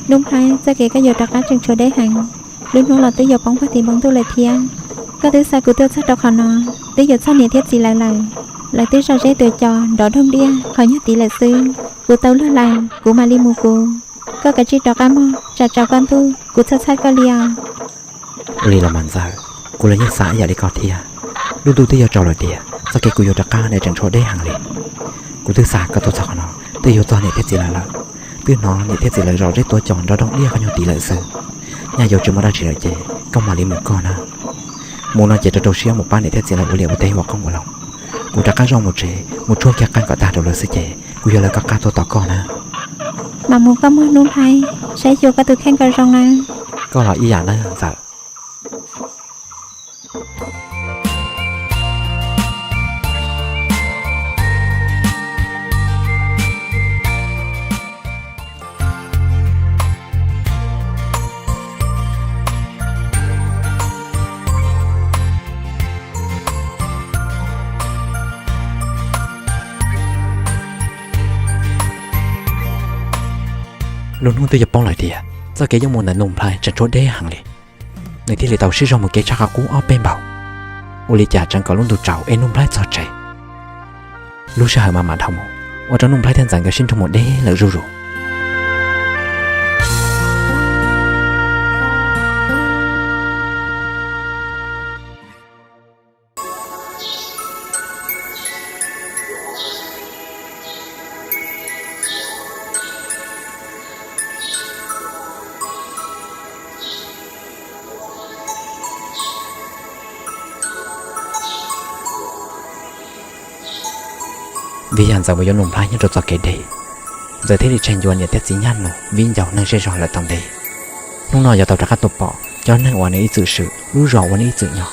Nuj Nplhaib, txoj kev koj yuav rov qab tseem tshuav deb heev. Lub hnub los twb yuav poob puag tim npoo ntuj lawm thiab. Koj twb xa kuv tuaj txog rau qhov no, twb yuav txog niam thiab txiv lawv lawm. Lawv twb zom zeb tuav cos nrov doog diaj qhov nyuag tid lawm xwb. Kuv tau luag lawm, kuv mam li mus kuv. Koj kav tsij rov qab mog, tsam tsaus koj ntuj, kuv txhawj txhawj koj li os. Ua li los mas Ntxawm, kuv los yeej xav ib yam li koj thiab. Lub ntuj twb yuav tsaus lawm tiag, txoj kev kuv yuav rov qab ne tseem tshuav deb heev li. Kuv twb xa koj tuaj txog qhov no, twb yuav txog niam thiab txiv lawv lawm. Twb hnov niam thiab txiv lawv zom zeb tuav cos nrov doog diaj qhov nyuag tid lawm xwb. Nyaj yuav tsis muaj dab tsi lawm ces koj mam li mus koj na. Mus no ces rau rau siab mus pab niam thiab txiv lawv ua liaj ua teb ua qoob ua loo. Kuv rov qab zoj mus tsev, mus tshuaj kiag qeej kom tag rau lawv xwb ces kuv yuav lawv koj qab tuaj tos koj na. Mam mus koj mog Nuj Nplhaib, saib xyuas koj tus kheej kom zoo na. Koj los ib yam na Ntxawm. Lub hnub twb yuav poob lawm tiag, txoj kev yuav mus ntawm Nuj Nplhaib tseem tshuav deb heev li. Nws thiaj li tau sib zog mus kev tshaj qhov qub ob peb npaug. Ua li cas tseem kom lub ntuj tsaus es Nuj Nplhaib txog tsev. Lub sij hawm mas mam dhau mus, ua rau Nuj Nplhaib thiab Ntxawm nkawd sib nrug mus deb lawm zuj zus. Vim yog Ntxawm mus yuav Nuj Nplhaib nyob rau txoj kev deb, Ntxawm thiaj li tseg ncua niam thiab txiv nyab nus viv ncaus neeg zej zog lawm tau ntev. Hnub no yuav tau rov qab tuaj pom cov neeg uas nws ib txwm swm, lub zos uas nws ib txwm nyob,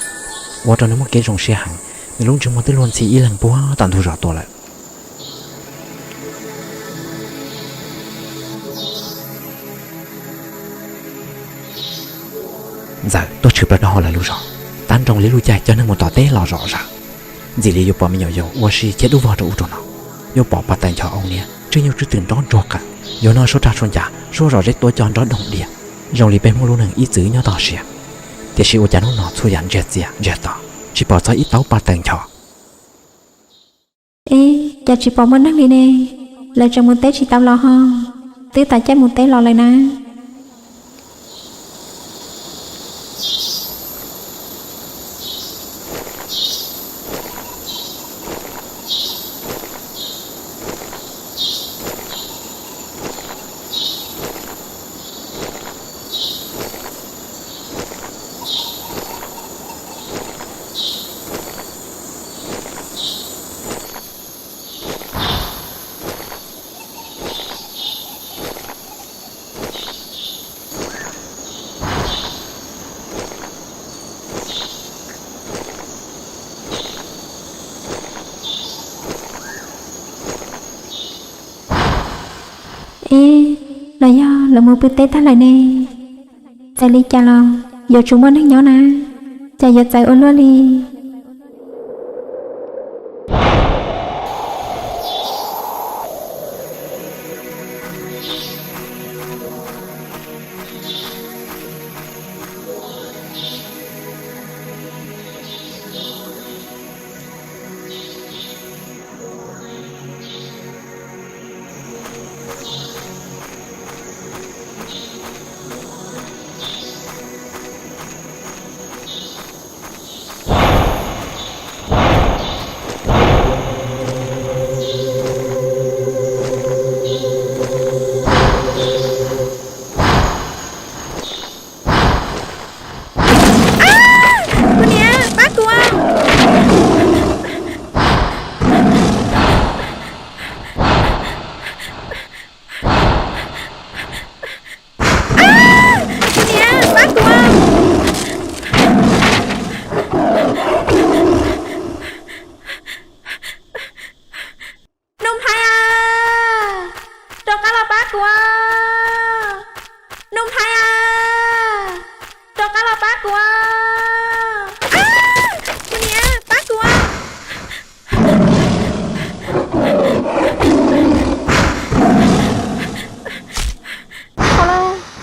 ua rau nws muaj kev zoo siab heev. Nws lub ntsej muag twb luag ntxhi ib leeg puag tom ntug zos tuaj lawm. Ntxawm tuaj tshwm plaws rau hauv lawv lub zos, tab nroo li lub caij cov neeg mus tom teb los zom zaws. Ntxim li yuav pom me nyuam yaus ua si khiav dub vog rau ub rau no, yuav pom pov tawm nchos oo niab tswj nyuj tswj twm nrov ntsuag qees. Yuav noj suab raj suab ncas, suab zom zeb tuav cos nrov doog diaj, zoo li peb Hmoob lub neej ib txwm nyob toj siab. Tiam sis ua cas hnub no txhua yam ntsiag txias ntsiag to, tsis pom txog ib tauv pov tawm nchos. Eb, cas tsis pom muaj neeg li ne? Lawv tseem mus teb tsis tau los ho? Twb tav caij mus teb los lawm na. Eb, los yog lawv mus pw teb tag lawm ne? Txawv li cas los yuav tsum muaj neeg nyob na, cas yuav txawv ua luaj li.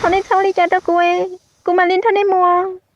Thov nej txhob ua li cas rau kuv, kuv mam li nrog nej mus.